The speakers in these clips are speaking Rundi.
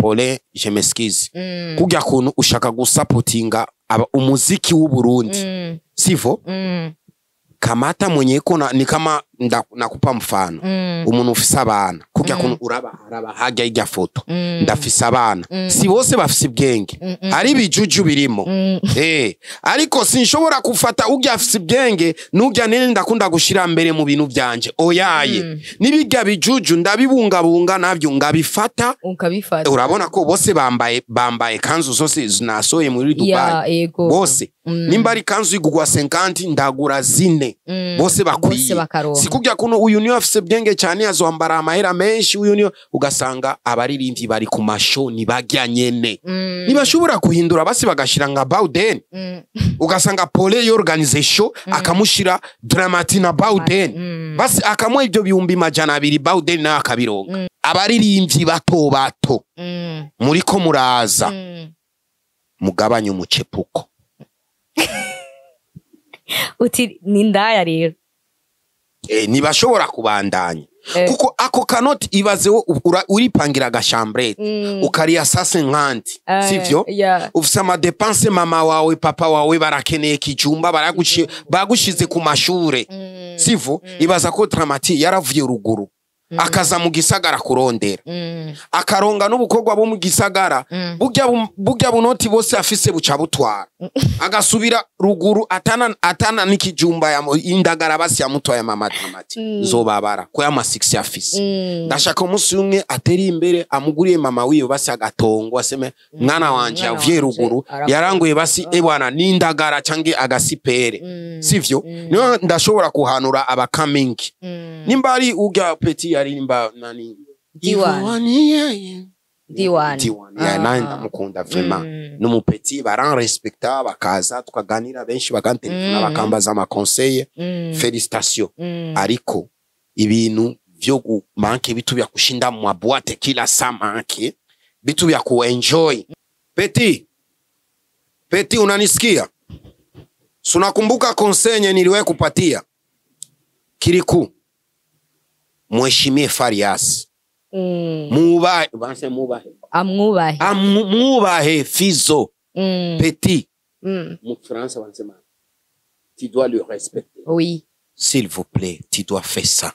Pole, je m'excuse, kurya kuntu ushaka gusapotinga umuziki w'u Burundi, sivyo? Kamata mwenye iko ni kama nakupa mfano, umuntu ufise abana, kurya kuntu uraba araba hajya ijya foto, ndafise abana, si bose bafise ibwenge, hari ibijuju birimo, ariko sinshobora gufata urya afise ibwenge n'urya nene ndakunda gushira mbere mu bintu vyanje, oyaye, n'ibirya bijuju ndabibungabunga navyo ngabifata. Ukabifata. Urabona ko bose bambaye kanzu zose nasoye muri Dubai. Ya, ego. Bose, nimba ari kanzu igugwa 50, ndagura zine, bose bakwiye. Bose bakaronka. Sikujya kuno uyu niyo afise bwenge cyane azoambara amahera menshi, uyu niyo, ugasanga abaririmbyi bari ku masho nibajya nyene, nibashobora kuhindura basi bagashira nka Bowden, ugasanga Pole yorganize show, akamushira Dramati na Bowden, basi akamuha ibyo 200,000, Bowden nawe akabironka. Abaririmbyi bato bato muriko muraza, mugabanye umucepuko. Uti ni ndaya rero. Ntibashobora kubandanya, kuko ako kanoti, ibaze wo uripangira agachambrette, ukariya sase nkanti, sivyo? Yeah. Ufise amadépenses, mama wawe, papa wawe barakeneye kijumba, bagushize ku mashure, sivyo? Ibaza ko Dramati yaravuye ruguru akaza mu gisagara kurondera, akaronga n'ubukorwa bo mu gisagara, burya bunoti bose afise buca butwara, agasubira ruguru atana n'ikijumba ya indagara basi yamutwaye mama Dramati. Nzobabara ko yama 6 afise. Ndashaka umunsi umwe ateri imbere, amuguriye mama wiwe basi agatongo, aseme mwana wanje Mwana yavuye wanje ruguru, arakora. Yaranguye basi ebwana n'indagara canke agasipere, sivyo? Niyo ndashobora kuhanura abakamingi, nimba ari urya petit yarimba nani? D1. Iwani, yeah. D1. D1, yeah, Ah. nawe ndamukunda vraiment. N'umupetit baranrespekta, bakaza tukaganira, benshi bakantelefona, bakambaza amaconseils. Félicitations. Ariko ibintu vyo manke vitu vya kushinda mwa boîte kila saa, manke vitu vya kuenjoy. Petit, petit, unanisikia? Sunakumbuka conseil yenye niliwahi kupatia? Kiriku, muheshimie Farias. Mubahe banse, mubahe. Amwubahe. Mubahe Fizo. Petit, mu Faransa wanasema tu dois le respecter. S'il vous plaît, tu dois faire ça.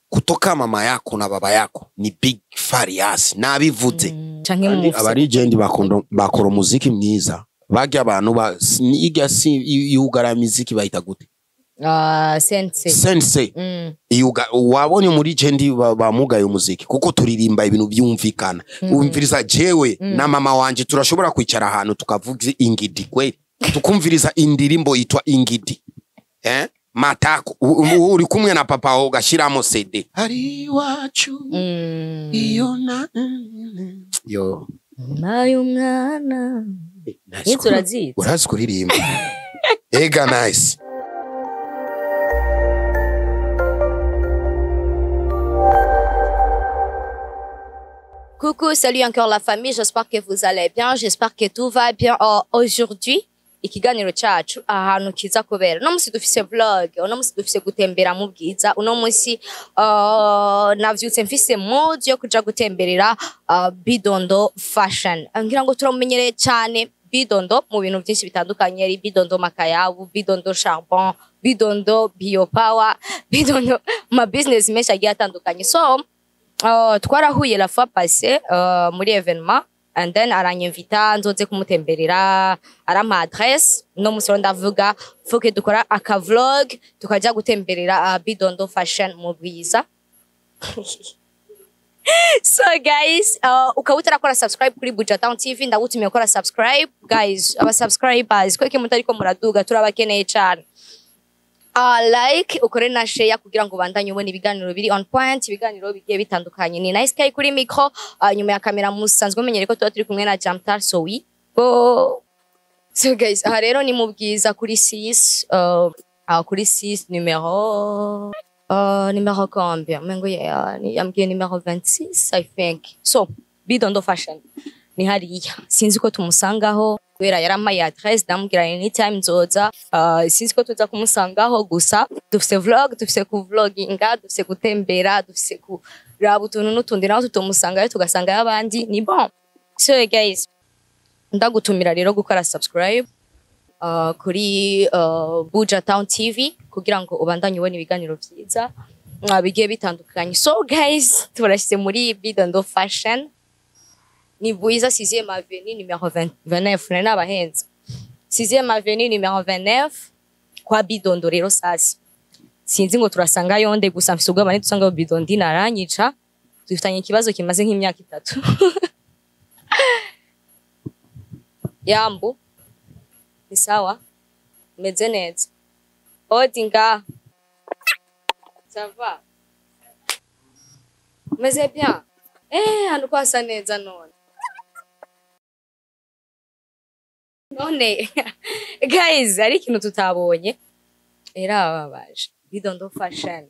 Kutoka mama yako na baba yako ni big Farias, nabivuze. Canke Kandi mufise abarigendi bakora umuziki mwiza, barya abantu ba irya si yugara miziki bayita gute? Ah, sense. Sense. Wabonye muri gendi bamugaye umuziki, kuko turirimba ibintu byumvikana. Umviriza, jewe na mama wanje turashobora kwicara ahantu tukavuga ingidi kweli, tukumviriza indirimbo yitwa Ingidi, matako. Uri kumwe na papa wawe ugashiramo CD hari iwacu, iyo na yo. Nayo umwana. Nice. Nizo urazizi? Urazi kuririmba ega, nice. Coucou, salut encore la famille, j'espère que vous allez bien, j'espère que tout va bien. Oh, aujourd'hui, ikiganiro cacu ahantu kiza kubera uno musi dufise vlog, uno musi dufise gutembera mu Bwiza. Uno musi navyutse mfise mood yo kuja gutemberera Bidondo Fashion. Ngira ngo turamumenyereye cyane Bidondo mu bintu byinshi bitandukanye, ari Bidondo Makayabu, Bidondo Charbon, Bidondo Bio Power, Bidondo ma business menshi agiye atandukanye. So twarahuye la fois passée muri événement and then aranyinvita nzoze kumutemberera, arampa adresse. No musi rero ndavuga faut que dukora aka vlog, tukaja gutemberera Bidondo Fashion mu Bwiza. So guys, ukaba utarakora subscribe kuri Buja Town TV, ndagutumiye gukora subscribe. Guys, aba subscribers kweke mutariko muraduga, turabakeneye cyane. Like ukore na share kugira ngo bandanye ubone ibiganiro biri on point, ibiganiro bigiye bitandukanye. Ni Nice Sky kuri micro, nyuma ya kamera musanzwe menyere ko tuba turi kumwe na Jamtar Sowi go. So guys, aha rero ni mu Bwiza kuri 6, kuri 6 numéro combien? Mengo ya yambwiye numéro 26, I think. So Bidondo Fashion ni hariya, sinzi ko tumusangaho kubera yarampaye adresse, ndamubwira anytime nzoza. Sinzi ko tuza kumusangaho, gusa dufise vlog, dufise ku vloginga, dufise gutembera, dufise ku Raba utuntu n'utundi, naho tutomusangayo tugasangayo abandi, ni bon. So guys, ndagutumira rero gukora subscribe kuri Buja Town TV kugira ngo ubandanye ubona ibiganiro vyiza bigiye bitandukanye. So guys, turashyize muri Bidondo Fashion, ni Bwiza 6e Avenue numéro 20 29, nari nabahenze, 6e Avenue numéro 29 kwa Bidondo. Rero sasa sinzi ngo turasanga yonde, gusa mfise ubwoba nidusanga Bidondi naranyica, dufitanye ikibazo kimaze nk'imyaka 3. Yambu, ni sawa, meze neza, odinga, ça va, meze bien, hano ko hasa neza none. None guys, ari ikintu tutabonye, era babaje Bidondo Fashion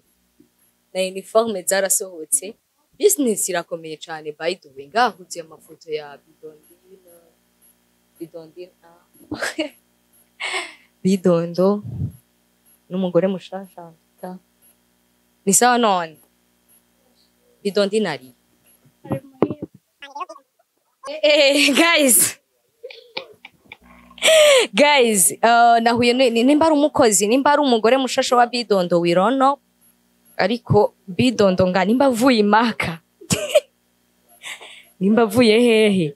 na uniforme zarasohotse, business irakomeye cyane. By the way, ngahuze amafoto ya Bidondine, Bidondine, Bidondo n'umugore mushasha. Ni sawa none, Bidondine ari guys, guys, nahuye nimba ari umukozi, nimba ari umugore mushasha wa Bidondo, we don't know, ariko Bidondo nga nimba avuye Imaka, nimba avuye hehe,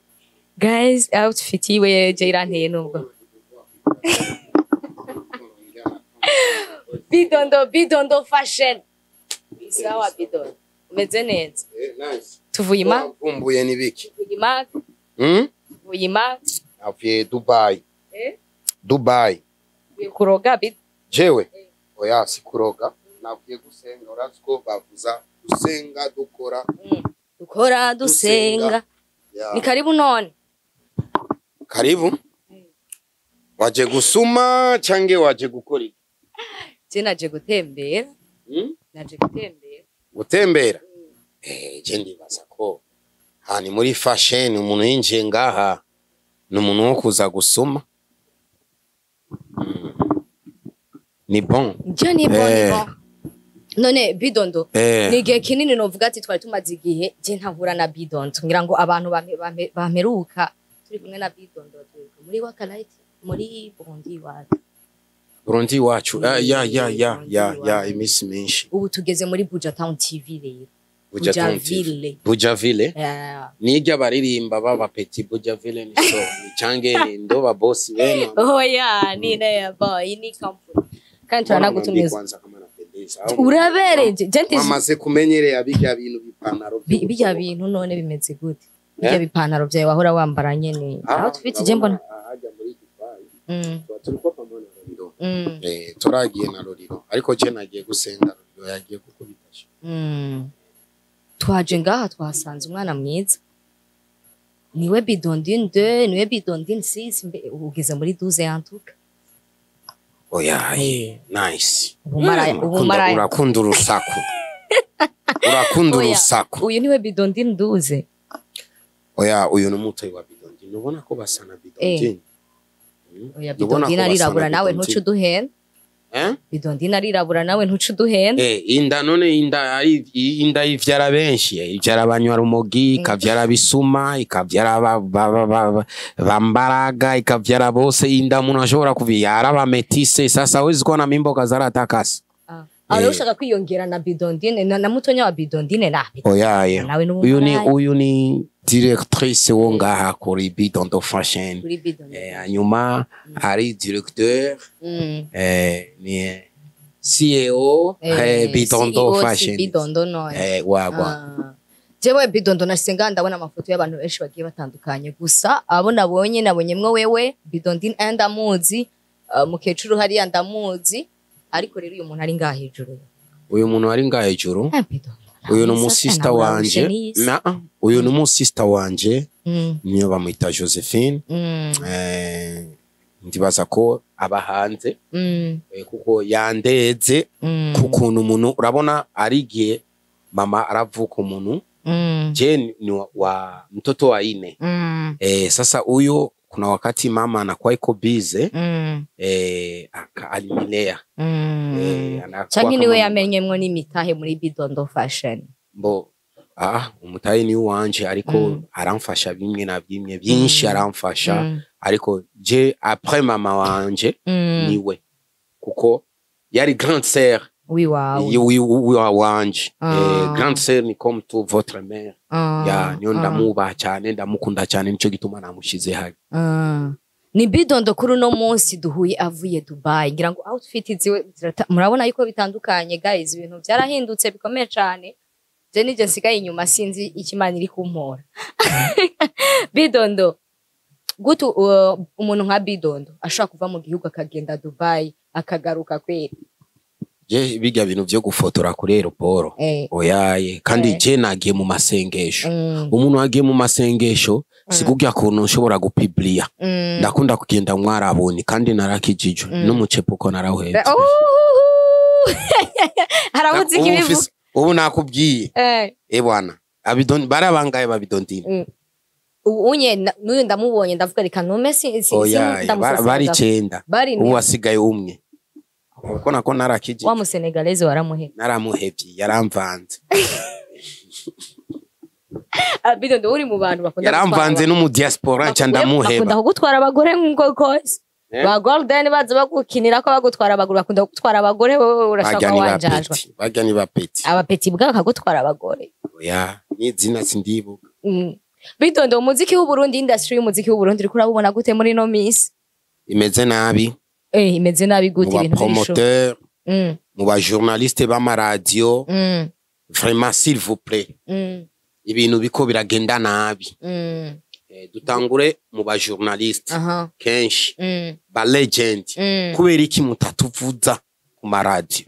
guys, outfit yiwe je iranteye nubwo. Bidondo, Bidondo Fashion, sawa Bidondo, umeze neza? Nice. Tuvuye Imaka, Wavumbuye nibiki? Tuvuye Imaka, tuvuye Imaka. Avuye Dubai. Dubai. Uvuye kuroga Bidondo? Jewe oya, si kuroga, navuye gusenga. Urazi ko bavuza gusenga dukora, dukora dusenga. Ni karibu none. Karibu. Waje gusuma cange waje gukora iki? Je naje gutembera. Naje gutembera. Gutembera? Je ndibaza ko hani muri fashion umuntu yinjiye ngaha ni umuntu wo kuza gusuma. Ni bon. Je ni bon, ni bon. None Bidondo, ni igihe kinini novuga ati twari tumaze igihe je ntahura na Bidondo, ngira ngo abantu bamperuka turi kumwe na Bidondo turuka muri Wakalight, muri Burundi iwacu. Burundi iwacu. Ya ya ya ya ya, imisi myinshi. Ubu tugeze muri Buja Town TV rero. Buja Town TV. Buja Ville. Nijya baririmba baba petit Buja Ville ni so ni change ni ndo ba boss wenu. Oh ya, ni na boy ni company. Kandi turanagutumiza. Kwanza kama napendeza. Urabereje. Gente mamaze kumenyereye bijya bintu bipanaro. Bijya bintu none bimeze gute? Bijya bipanaro byawe wahora wambara nyene. Aho tufite je mbona. Hajya muri Dubai. Turiko pamoja na Roriro. Turagiye na Roriro. Ariko je nagiye gusenga, Roriro yagiye kukubitasha. Twaje ngaha twasanze umwana mwiza. Niwe Bidondine 2, niwe Bidondine 6, ugeze muri 12 en tout cas. Oya, nice. Ubumaraya, urakunda urusaku. Urakunda urusaku. Uyu niwe Bidondine 12. Oya, uyu ni umutoyi wa Bidondine. Ubona ko basa na Bidondine. Oya, Bidondine arirabura nawe ntuce uduhenda. Bidondine arirabura nawe ntuce uduhenda. Inda none inda ari inda ivyara benshi, ivyara abanywa rumogi, ikavyara bisuma, ikavyara bambaraga, ikavyara bose. Inda umuntu ashobora kuvyara ba metisse. Sasa wezi kuwa na mimba ukazara atakasi. Aho ushaka kwiyongera na Bidondine na mutonya wa Bidondine na. Oya, uyu ni directrice wo ngaha kuri Bidondo Fashion. Hanyuma ari directeur, ni CEO Bidondo Fashion. Bidondo no. Wagwa. Jewe Bidondo nasenga ndabona amafoto y'abantu benshi bagiye batandukanye, gusa abo nabonye nabonyemwe wewe Bidondine ndamuzi, mukecuru hariya ndamuzi, ariko rero uyu muntu ari ngaha hejuru. Uyu muntu ari ngaha hejuru. Uyu ni umusista wanje. Uyu ni umusista wanje. Niyo bamwita Josephine. Ndibaza ko aba hanze. Kuko yandeze kukuntu umuntu urabona arigiye mama aravuka umuntu. Je ni wa mtoto wa 4. Sasa huyo kuna wakati mama anakuwa iko busy, alinilea. Canke niwe yamenyemwo n'imitahe muri Bidondo Fashion. Bo Ah, umutahe ni uwanje, ariko aramfasha bimwe na bimwe byinshi, aramfasha. Ariko je, après mama wanje, niwe, kuko yari grande sœur Wiwawe. Wanje. Ah. Grande sœur ni comme tout votre mère. Ah, Ya, niyo, ndamubaha cyane, ndamukunda cyane, nico gituma namushize hari. Ah. Ni Bidondo kuri uno munsi duhuye avuye Dubai. Ngira ngo outfit ziwe murabona yuko bitandukanye, guys. Ibintu byarahindutse bikomeye cyane. Je nije nsigaye inyuma, sinzi icyo Imana iri kumpora. Bidondo, gutu umuntu nka Bidondo ashobora kuva mu gihugu akagenda Dubai, akagaruka kweri? Je bijya bintu byo gufotora kuri aéroport, oyaye. Kandi je nagiye mu masengesho. Umuntu agiye mu masengesho, sikubwira kuntu nshobora gupibliya. Ndakunda kugenda mwarabuni, kandi narakijijwe n'umucepuko narawuhetse. Oh! Harabuze Ubu ikibivuga. Ubu nakubwiye. Eh bwana, abidon barabangaye babidondina. Ubu unye n'uyu ndamubonye, ndavuga reka ntume Oyaye, ndamusosera. bari icenda. Bari Ubu wasigaye umwe, kuko nako narakijijwe. Wa musenegalese waramuhe? Naramuhevye, yaramvanze. Ah, Bidondo, uri mu bantu bakunda Yaramvanze n'umu diaspora, nca bakunda ndamuheba. kugutwara abagore nk'uko kose. Eh? Ba Golden baza bagukinira ko bagutwara abagore, bakunda kugutwara abagore. Wowe urashaka Barya ni wanjajwa. bapeti, barya ni bapeti. Abapeti bwa bakagutwara abagore. Oya, n'izina sindibuka. Bidondo, umuziki w'Uburundi, industry y'umuziki w'Uburundi, uriko urabubona gute muri ino minsi? Imeze nabi. Eh, imeze nabi Mu gute? ba Ibintu biri chaud. promoteur, mu ba journaliste b'amaradiyo, vraiment, s'il vous plaît, ibintu biko biragenda nabi. Dutangure mu ba journaliste. Kenshi ba legend, kubera iki mutatuvuza ku maradiyo?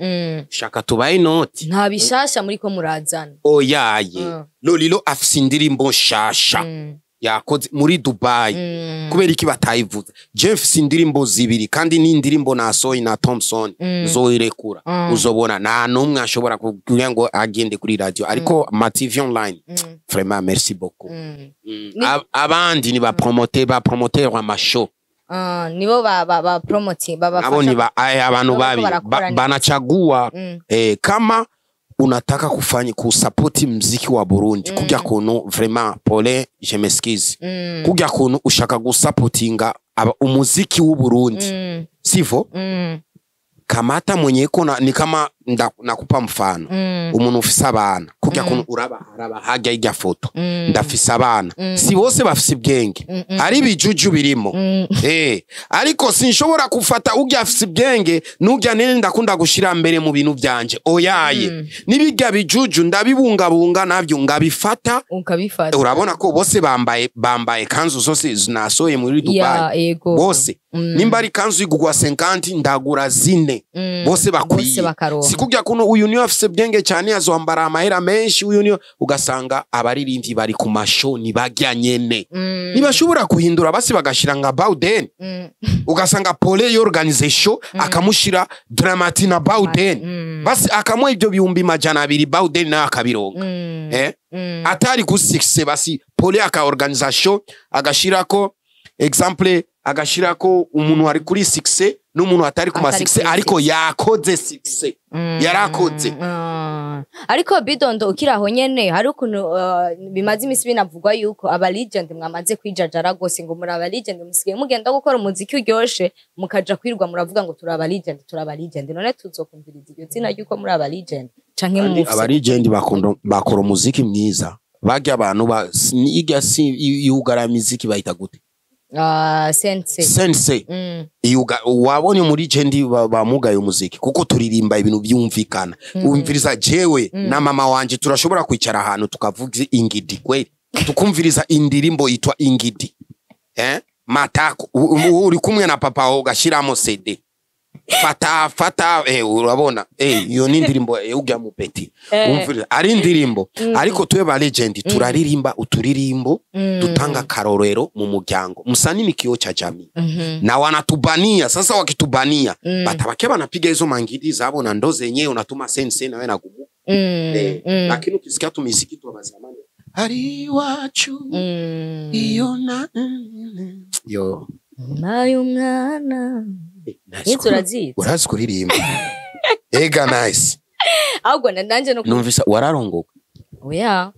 Shaka tubaye inoti. Nta bishasha muri ko murazana. Oyaye. Lolilo afise indirimbo nshasha yakoze muri Dubai. Kubera iki batayivuza? Je mfise indirimbo zibiri, kandi ni indirimbo nasohoye na Thompson, nzoyirekura. Uzobona nta n'umwe ashobora kugira ngo agende kuri radio, ariko ma TV online, vraiment, merci beaucoup. Abandi ni ba promoter, ba promoter amashow. Ah, nibo ba promoting babafasha. Nabo ni ba aya abantu Nabo babi barakora neza. Banachagua. Kama unataka kufanya kusapoti mziki wa Burundi, kujya kuntu, vraiment, pole, je m'excuse, kujya kuntu ushaka gusapotinga umuziki w'u Burundi, sivyo? Kamata mwenye iko ni kama nakupa mfano, umuntu ufise abana, kujya kuntu uraba araba hajya ijya foto, ndafise abana, si bose bafise ibwenge, hari ibijuju birimo. Ariko sinshobora gufata urya afise ibwenge n'urya nene ndakunda gushira mbere mu bintu byanje. Oyaye, n'ibirya bijuju ndabibungabunga, nabyo ngabifata. Ukabifata. Urabona ko bose bambaye kanzu zose nasohoye muri Dubai. Ya, ego. Bose, nimba ari kanzu igugwa 50, ndagura zine, bose bakwiye. Bose bakaronka. Sikubya kuno uyu niyo afise bwenge cyane azoambara amahera menshi, uyu niyo, ugasanga abaririmbyi bari ku mashow ni barya nyene. Ntibashobora guhindura basi bagashira nka Bauden? Ugasanga Pole yorganize show, akamushira Dramati na Bauden, basi akamuha ibyo 200,000, Bauden nawe akabironka. Atari ku 6, basi Pole akaorganiza show, agashirako exemple, agashirako umuntu ari kuri 6 n'umuntu atari ku ma Atari 6, kuri. Ariko yakoze 6, yarakoze. Ariko Bidondo, ukiri aho nyene, hari ukuntu bimaze imisi binavugwa yuko aba legend mwamaze kwijajara gose, ngo muri aba legend, musigaye mugenda gukora umuziki uryoshe, mukaja kwirwa muravuga ngo turi aba legend, turi aba legend. None tuzokumviriza iryo zina ryuko muri aba legend canke Kandi mufise? Aba legend bakunda bakora umuziki mwiza. Barya abantu ba irya si yugara miziki bayita gute? Sense. Sense. Wabonye muri legend bamugaye umuziki, kuko turirimba ibintu byumvikana. Umviriza, jewe na mama wanje turashobora kwicara ahantu tukavuga ingidi kweli, tukumviriza indirimbo yitwa Ingidi, matako. Uri kumwe na papa wawe, ugashiramo CD, fata fata, urabona, iyo ni indirimbo, ujya mu peti. Umviriza, ari indirimbo. Ariko tuwe ba legend turaririmba uturirimbo dutanga akarorero mu muryango. Msanii ni kioo cha jamii. Na wanatubania sasa, wakitubania, batabakia banapiga hizo mangidi zabo, na ndo zenyewe unatuma sense nawe nagumu. Lakini ukisikia tu miziki tu wa zamani, hari iwacu, iyo na yo. Maye umwana. Nice. Nizo urazizi? Urazi kuririmba ega, nice. Ahubwo nanje no Numvisa wararongoka. Oya.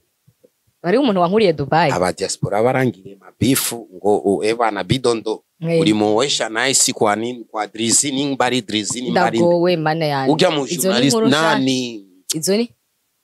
Hariho umuntu wankuriye Dubai. Aba diaspora barangiriye mabifu ngo ebana Bidondo ulimuwesha Nice kwa nini, kwa Drizzy, nimba ari Drizzy, nimba ari Ndagowe, mana yanjye. Ujya mu Izo ni journaliste inkuru nshasha. Nani? Izo ni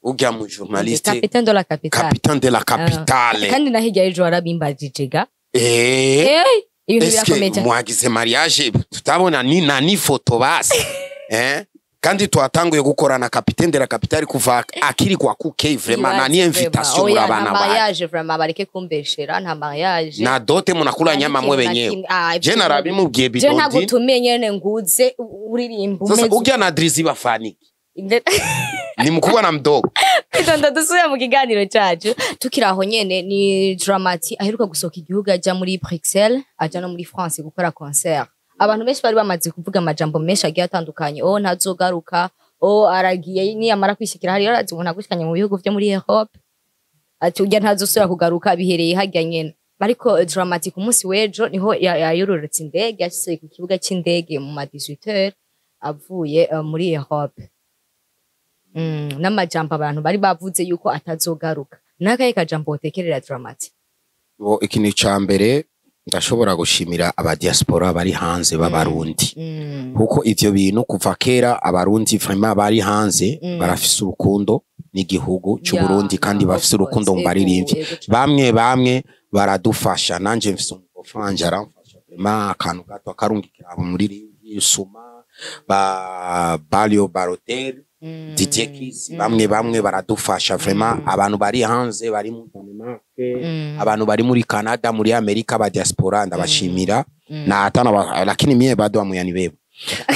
Ujya mu journaliste. Capitaine de la capitale. Capitaine de la capitale. Kandi na hirya y'ejo warabimbajije ga. Eh. Ibintu Eske birakomeye cyane. mwagize mariage tutabona ni na ni foto basi, eh? Kandi twatanguye gukorana Capitaine de la capitale kuva akiri kwa kuke, vraiment na ni invitation Oya, muri nta abana bawe. mariage vraiment, bareke kumbeshera, nta mariage. Na dote munakula nyama mwe wenyewe. Je narabimubwiye Je Bidondi. ntagutumiye nyene nguze uririmba Sasa umeze. ujya na Drizzy bafaniki ni mkubwa na mdogo. Bidondo, dusubire mu kiganiro cyacu. Tukiri aho nyene, ni Dramati aheruka gusohoka igihugu, aja muri Bruxelles, aja no muri France gukora concert. Abantu benshi bari bamaze kuvuga amajambo menshi agiye atandukanye: "Oh, ntazogaruka, oh, aragiye niyamara kwishikira hariyo." Arazi umuntu agushikanye mu bihugu vyo muri Europe, ati urya ntazosubira kugaruka, bihereye harya nyene. Ariko Dramati ku munsi w'ejo niho yayororotse indege, yashitse ku kibuga c'indege mu ma 18h avuye muri Europe. N'amajambo abantu bari bavuze yuko atazogaruka, n'akahe kajambo wotekerera Dramati? Bo, ikintu ca mbere ndashobora gushimira aba diaspora bari hanze b'Abarundi, kuko ivyo bintu kuva kera Abarundi vraiment bari hanze barafise urukundo n'igihugu c'u Burundi, kandi bafise urukundo mu baririmbyi. Bamwe bamwe baradufasha. Nanje mfise umufanje aramfasha vraiment, akantu gato akarungikira umuririmbyi Suma ba Balio Barotel, DJ Kiss. Bamwe bamwe baradufasha vraiment, abantu bari hanze, bari mu Denmark, abantu bari muri Canada, muri Amerika, ba diaspora ndabashimira na hatana lakini mie bado amuyanibeba.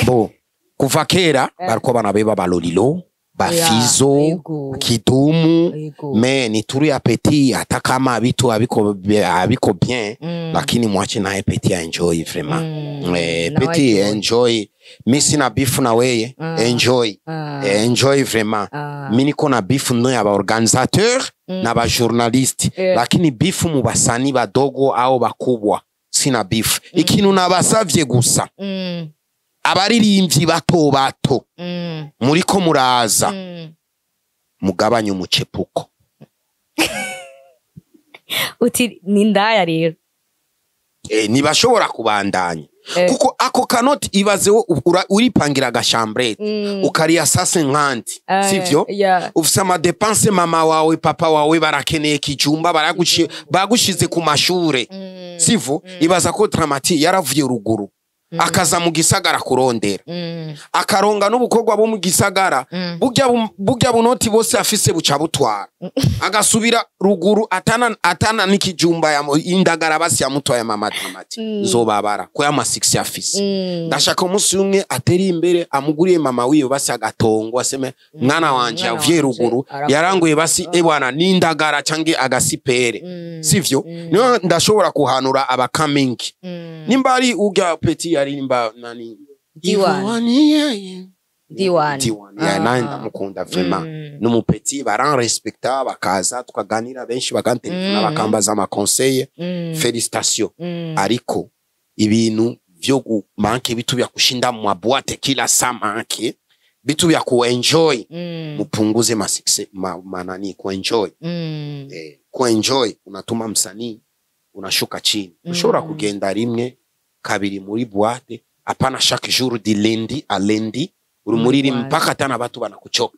Bo kuva kera bariko banabeba balolilo, bafizo, Kidumu. Me ni turu ya Petit, hata kama vitu habiko bien, lakini mwache naye Petit enjoy vraiment. Nawe Petit enjoy. Enjoy, mi sina beef na weye. Enjoy. Enjoy vraiment. Mi niko na beef no ya baorganisateur na ba journaliste, lakini beef mu basani badogo au bakubwa sina beef. Ikintu nabasavye gusa, abaririmbyi bato bato muriko muraza, mugabanye umucepuko. Uti ni ndaya rero. Ntibashobora kubandanya kuko ako kanoti, ibaze wo uripangira agachambrette, ukariya sase nkanti, sivyo? Yeah. Ufise amadépenses, mama wawe, papa wawe barakeneye kijumba, bagushize ku mashure, sivyo? Ibaza ko Dramati yaravuye ruguru akaza mu gisagara kurondera, akaronga n'ubukorwa bo mu gisagara. Burya bunoti bose afise buca butwara, agasubira ruguru atana n'ikijumba ya indagara basi yamutwaye mama Dramati. Nzobabara ko yama 6 afise. Ndashaka umunsi umwe ateri imbere amuguriye mama wiwe basi agatongo, aseme mwana wanje Mwana yavuye wanje ruguru arakora. Yaranguye basi ebwana n'indagara canke agasipere, sivyo? Niyo ndashobora kuhanura abakamingi, nimba ari urya Petit yarimba nani? D1. Iwani, yeah. D1. D1, yeah, nawe ndamukunda vraiment. N'umupeti baranrespekta, bakaza tukaganira, benshi bakantelefona, bakambaza amaconseils. Félicitations. Ariko ibintu vyo kumanke vitu vya kushinda mwaboîte kila saa, manke vitu vya kuenjoy, mupunguze masuccès manani kuenjoy. Kuenjoy unatuma msanii unashuka chini. Ushobora kugenda rimwe kabiri muri boîte, hapana chaque jour, di lundi à lundi uri muri Boîte. mpaka tena watu wanakuchoka.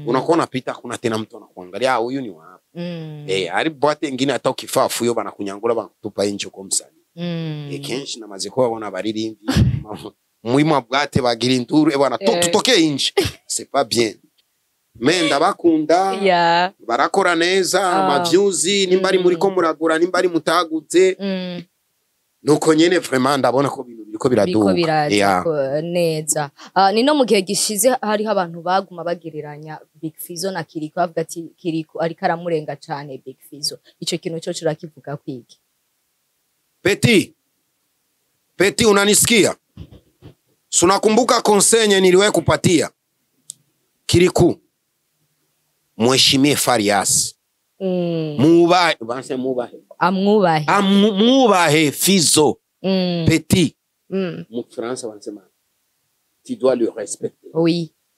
Unakuwa unapita, kuna tena mtu anakuangalia, "Ah, huyu ni wapi?" Ari boîte ingine hata ukifaa fuyo banakunyangula, banakutupa nje kwa msanii. Kenshi namaze kubabona abaririmbyi muri ma boîte bagira induru, bwana, tutoke nje, c'est pas bien. Me ndabakunda, barakora neza. Amaviews nimba ari muri ko muragura, nimba ari mutaguze, nuko nyene vraiment ndabona ko ibintu biriko Biriko biraduka. biraza neza. Ah, ni no mu gihe gishize hariho abantu baguma bagereranya Big Fizzo na Kiriko, bavuga ati Kiriko ariko aramurenga cane Big Fizzo. Ico kintu cyo turakivuga kwiki? Petit, Petit, unanisikia? Sunakumbuka conseil niliwahi kupatia Kiriku? Mheshimie Farias. Mubahe banse, mubahe. Amwubahe. Mubahe Fizzo. Petit, mu Faransa wanasema tu dois le respecter.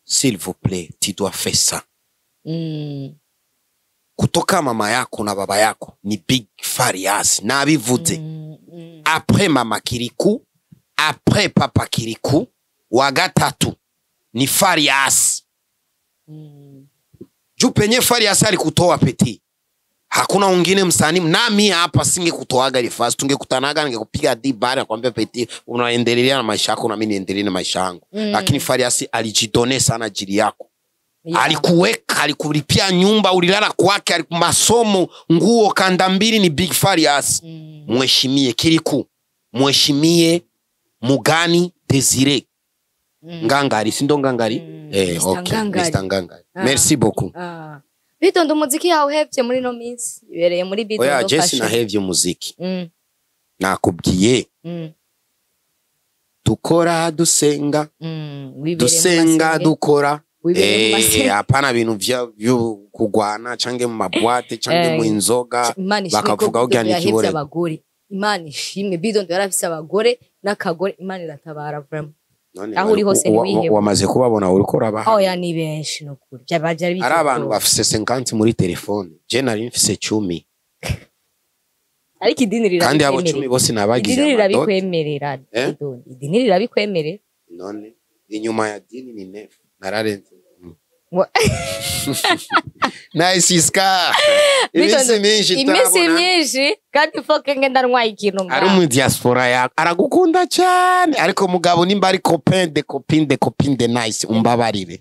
S'il vous plaît, tu dois faire ça. Kutoka mama yako na baba yako ni Big Farias, nabivuze. Après mama Kiriku, après papa Kiriku, wa gatatu ni Farias. Juu penye Farias alikutoa, petit, hakuna ungine msanii. Nami hapa singekutoaga ile fasi, tungekutanaga ningekupiga di bari, nakwambia, "Petit, unaendelea na maisha yako na mimi niendelee na maisha yangu." Lakini Farias alijidonner sana ajili yako. Alikuweka, alikulipia nyumba ulilala kwake, masomo, nguo, kanda mbili, ni Big Farias. Mheshimie Kiriku, mheshimie Mugani Desire. Ngangari, sindo Ngangari? Eh. Mr. Okay. Ngangari. Mr. Ngangari. Ah. Merci beaucoup. Ah. Bidondo, umuziki yawuhevye muri no minsi, ibereye muri Bidondo Oya, Jesse, Fashion. nahevye umuziki. Nakubwiye, dukora dusenga. Wibereye mu Dusenga, masenge. dukora. Wibereye mu masenge. Hapana bintu vya kugwana canke mu ma boîte canke mu inzoga. Imana ishimwe ko Bakavuga Bidondo urya ni yahevye ikiborego. abagore. Imana ishimwe, Bidondo yarafise abagore n'akagore. Imana iratabara vraiment. None Aho uri hose ntiwihebe. Wamaze kubabona, uriko urabaha. Oya, ni benshi nukuri, byaba byari Ari abantu biteye. bafise 50 muri telefone, je nari mfise 10. Ariko idini Kandi abo rirabikwemerera. 10 bose nabagize Idini amadoti. rirabikwemerera. Eh? Bidondo, idini rirabikwemerera. None inyuma ya dini ni neuf, nararenze. Nice iska, iminsi myinshi Iminsi turabona. myinshi kandi foke ngenda ntwaye ikintu Ari ngaha. mu diaspora ya aragukunda cyane, ariko mugabo nimba ari copain de copine de copine de Nice, umbabarire.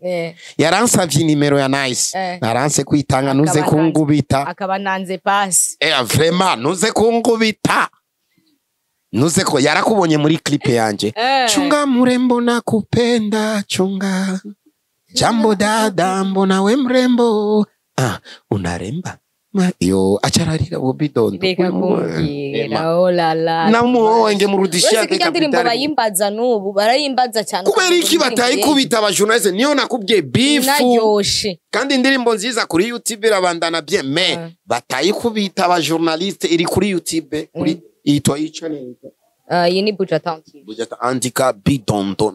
Yaransavye nimero ya Nice. Naranse kwitanga, ntuze Akaba kungubita. Akaba nanze pasi. Eh, vraiment, ntuze kungubita, ntuze ko yarakubonye muri clip yanje. Chunga murembo, nakupenda, chunga. Jambo dada, mbona we mrembo, ah, unaremba. Yo acararira wo Bidondo. Reka kumbwira, oh la la. Namuoa ngemurudishia. Uretse ko irya ndirimbo bayimbaza n'ubu, barayimbaza cyane. Kubera iki batayikubita aba journaliste? Niyo nakubwiye bifu. Inaryoshe. Kandi indirimbo nziza kuri YouTube irabandana bien, mais batayikubita aba journaliste. Iri kuri YouTube, kuri itwa channel? Ah, iyi ni Buja Town TV. Bujata, andika Bidondo,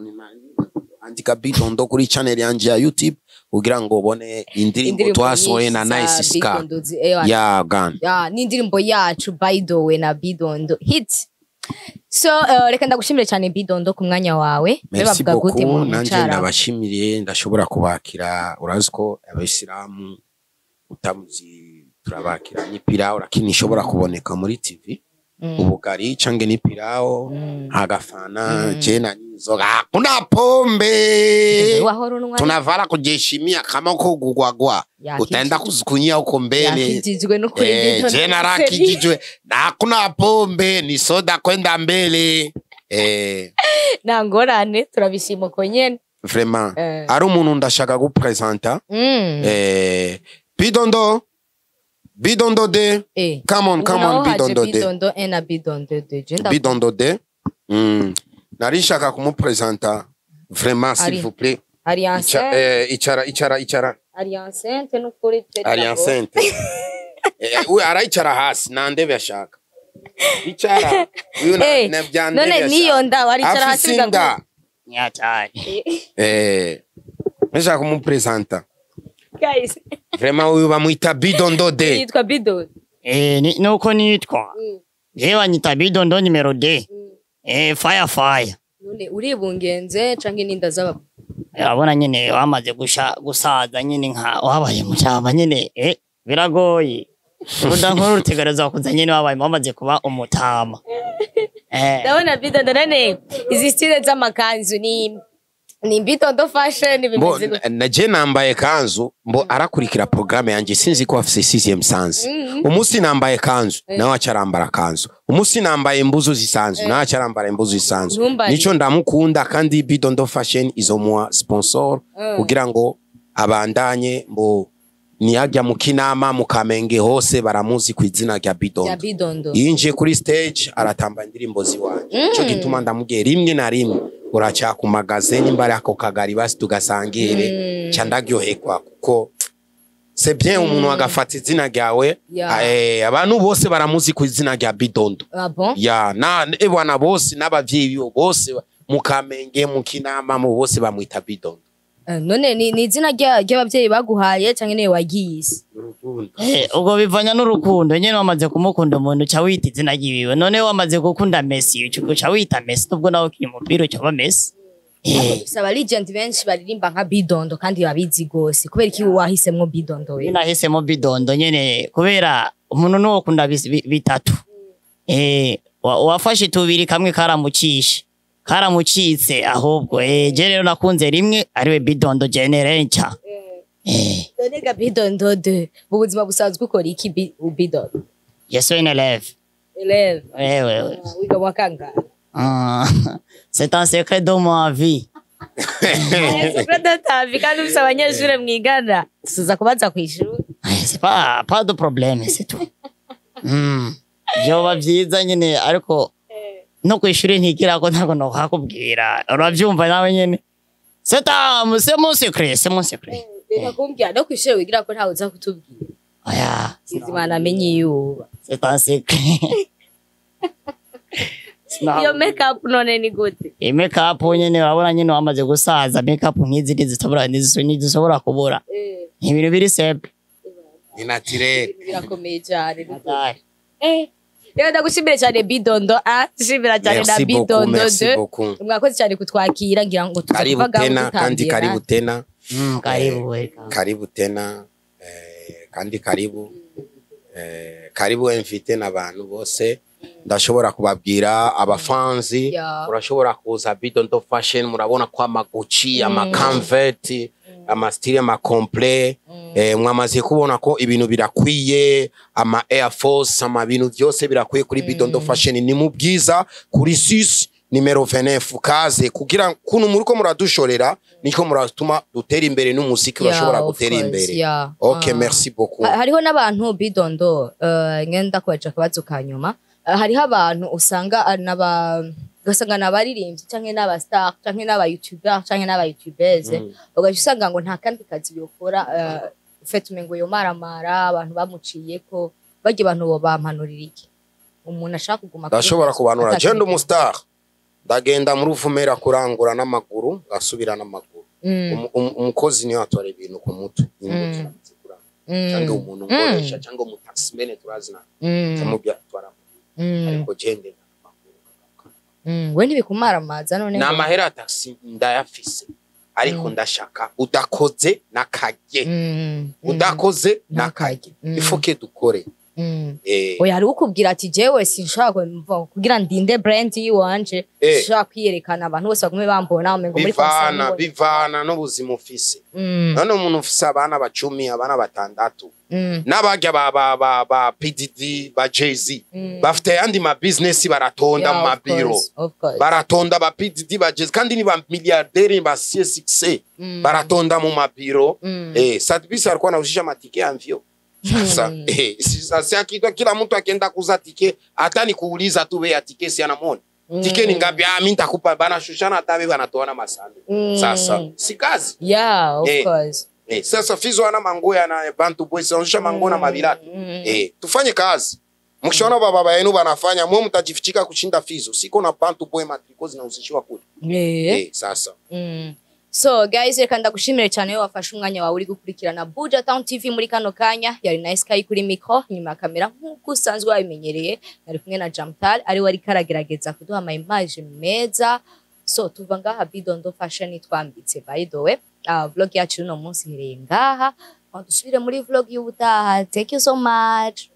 andika Bidondo kuri channel yanje ya YouTube kugira ngo ubone indirimbo twasohoye na nyinshi za Nice Scar. Bidondo Ya gan. Ya, n'indirimbo yacu by the way na Bidondo hit. So reka ndagushimire cyane, Bidondo, ku mwanya wawe. Mbe Merci bavuga gute beaucoup. mu Nanje mucara? ndabashimiriye, ndashobora kubakira. Urazi ko abayisilamu utamuzi turabakira n'ipirawo, lakini ishobora kuboneka muri TV. Ubugari cange n'ipirawo, agafana je na n'inzoga, hakuna pombe. Wahora unywa? Tunavala kujiheshimia, kama uko gugwagwa utaenda kuzukunyia huko mbele. Yakijijwe no kuri Eh, Bidondo. je narakijijwe na hakuna pombe, ni soda kwenda mbele. Eh, Nta ngorane, turabishima uko nyene. Vraiment. Ari umuntu ndashaka gupresenta. Bidondo, Bidondo de. Come on, come Ubu naho on. haje Bidondo de. Bidondo 1 na Bidondo 2. Je Bidondo de. Nari nshaka kumupresenta vraiment, s'il vous plaît. Ari enceinte. Icara, icara, icara. Ari enceinte n'ukuri pe. Ari enceinte. Uyu arayicara hasi nta ndebe ashaka. Icara uyu na na bya ndebe None ashaka. niyo nda waricara hasi? Afise inda. Nyatari. Nshaka kumupresenta. Guys. Vraiment, uyu bamwita Bidondo de. Yitwa Bidondo. Eh, nuko nitwa. Jewe banyita Bidondo nimero D. Fire fire. None uribungenze canke n'inda z'aba? Urabona nyene wamaze gusha gusaza nyene, nka wabaye mucyama nyene, biragoye. Uruda nkuru rutegerezwa kuza nyene wabaye wamaze kuba umutama. Ndabona Bidondo, none izi style z'amakanzu ni Bidondo Fashion? Mbo Bimeze gute? na je nambaye kanzu, mbo arakurikira programme yanje, sinzi ko afise sixième sens. Umunsi nambaye kanzu nawe acarambara kanzu, umunsi nambaye imbuzu zisanzwe nawe acarambara imbuzu zisanzwe. Ntumbariye. Nico ndamukunda. Kandi Bidondo Fashion izomuha sponsor kugira ngo abandanye. Mbo niyajya mu Kinama, mu Kamenge, hose baramuzi ku izina rya Ya Bidondo. Bidondo. Yinjiye kuri stage aratamba indirimbo ziwanje, nico gituma ndamubwiye rimwe na rimwe uracakumagaze nimba ari ako kagari basi tugasangire, ca ndaryoherwa kuko c'est bien umuntu agafata izina ryawe. Abantu bose baramuzi ku izina rya Bidondo. Ah bon? Ya na ebwana, bose n'abavyeyi biwe bose mu Kamenge, mu Kinama, mu bose bamwita Bidondo. None ni izina ry'abavyeyi baguhaye canke niwe wagiyise? Ubwo bivanya n'urukundo nyene. Wamaze kumukunda umuntu, uca wita izina ryiwiwe. None wamaze gukunda Messi, uca wita Messi, nubwo nawe ukiri umupira uca uba Messi. Dufise aba legend benshi baririmba nka Bidondo kandi babizi gose. Kubera iki wahisemwo Bidondo we? Nahisemo Bidondo nyene kubera umuntu nuwo kunda bitatu. Wafashe tubiri, kamwe karamucishe, karamucitse ahubwo. Je rero nakunze rimwe, ariwe Bidondo Generencha. None ga Bidondo de mu buzima busanzwe ukora iki, Bidondo? Je suis un élève. Élève? Wewe. Wiga mu wa kangahe? Ah, c'est un secret de ma vie. Secret de ta vie, kandi ufise abanyeshure mwigana, tuza kubaza kw'ishuri. C'est pas de problème, c'est tout. Vyoba vyiza nyene, ariko no kw'ishuri ntigira ko ntabwo nohakubwira, uravyumva nawe nyene. C'est mon secret, c'est mon secret. Reka kumbwira, no kw'ishure wigira ko ntawe uza kutubwira. Oya. Sizimana amenye iyo uba. C'est un secret. Iyo make up none ni gute? Iyi make up nyene, urabona nyene wamaze gusaza, make up nk'izi ntizishobora kubura. Ni ibintu biri simple. Ni naturel. Birakomeye cyane. Hatari. Rero ndagushimire cyane, Bidondo, a dushimira cyane na Merci beaucoup, Bidondo merci de beaucoup. Mwakoze cyane kutwakira, ngira ngo tuza Karibu kuva ngaho tena kandi dutangira. Karibu tena. Karibu, welcome. Karibu tena, kandi karibu, karibu invité n'abantu bose. Ndashobora kubabwira abafanzi, urashobora kuza Bidondo Fashion, murabona ko amaguci, amakanveti, amastyle, amacomplet, mwamaze kubona ko ibintu birakwiye, ama Air Force, ama bintu byose birakwiye kuri Bidondo Fashion. Ni mu Bwiza kuri 6 nimero 29. Kaze kugira kuno muriko muradushorera, niko muratuma dutera imbere n'umuziki urashobora of gutera course, imbere. Okay, merci beaucoup. Hariho n'abantu, Bidondo, ngenda kubaca akabazo ka nyuma. Hariho abantu usanga n'aba ugasanga n'abaririmbyi canke n'aba star canke n'aba youtuber canke n'aba youtubers, ugaca usanga ngo nta kandi kazi yokora, ufite umengo yomaramara abantu bamuciyeko. Barya abantu bo bampanurira iki, umuntu ashaka kuguma kuri Ndashobora kubanura ataka je ndi ibintu? umustar, ndagenda muri Uvumera kurangura n'amaguru, ngasubira n'amaguru. Umukozi niwe atwara ibintu ku mutwe. Cyangwa umuntu nkoresha cyangwa umutaximene turazina, cyangwa atwara, ariko je ngenda n'amaguru. We ntibikumaramaza none? Ni amahera ya taxi ndayafise, ariko ndashaka udakoze n'akage, udakoze n'akage. Ifuke dukore. Oya, hari ukubwira ati jewe sinshaka kugira ndinde brand yiwanje, sinshaka kwiyerekana, abantu bose bagume bambona umengo muri Bivana concert. bivana n'ubuzima ufise. None umuntu ufise abana bacumi, abana batandatu, n'abarya ba PDD, ba Jay-Z, bafite ayandi ma business, baratonda mu Yeah, of mabiro. course, of course. Baratonda ba PDD, ba Jay-Z, kandi ni ba milliardaires, ba C6, baratonda mu mabiro. Satbisi alikuwa anauzisha matike ya mvyo. Sasa sasa akitwa kila mtu akienda kuuza tike, hata ni kuuliza tu bei ya tike, si anamwona tike ni ngapi? Ah, mimi nitakupa bana, shushana hata wewe, banatoana masani. Sasa si kazi? Yeah, of course. Sasa Fizo ana mangoya na Bantu Boys anaonyesha mango na mabilatu. Tufanye kazi. Mkishaona baba yenu banafanya, mwe mtajifichika kushinda Fizo. Siko na Bantu Boy matriko zinahusishiwa kule. Sasa. So guys, reka ndagushimire cyane iyo wafashe umwanya wawe uri gukurikirana Buja Town TV muri kano kanya. Yari Nice Sky kuri micro, inyuma ya kamera nk'uko usanzwe wabimenyereye nari kumwe na Jamtal, ari we ariko aragerageza kuduha ama image meza. So tuva ngaha Bidondo Fashion twambitse. By the way, vlog yacu uno munsi ihereye ngaha. Dusubire muri vlog y'ubutaha. Thank you so much.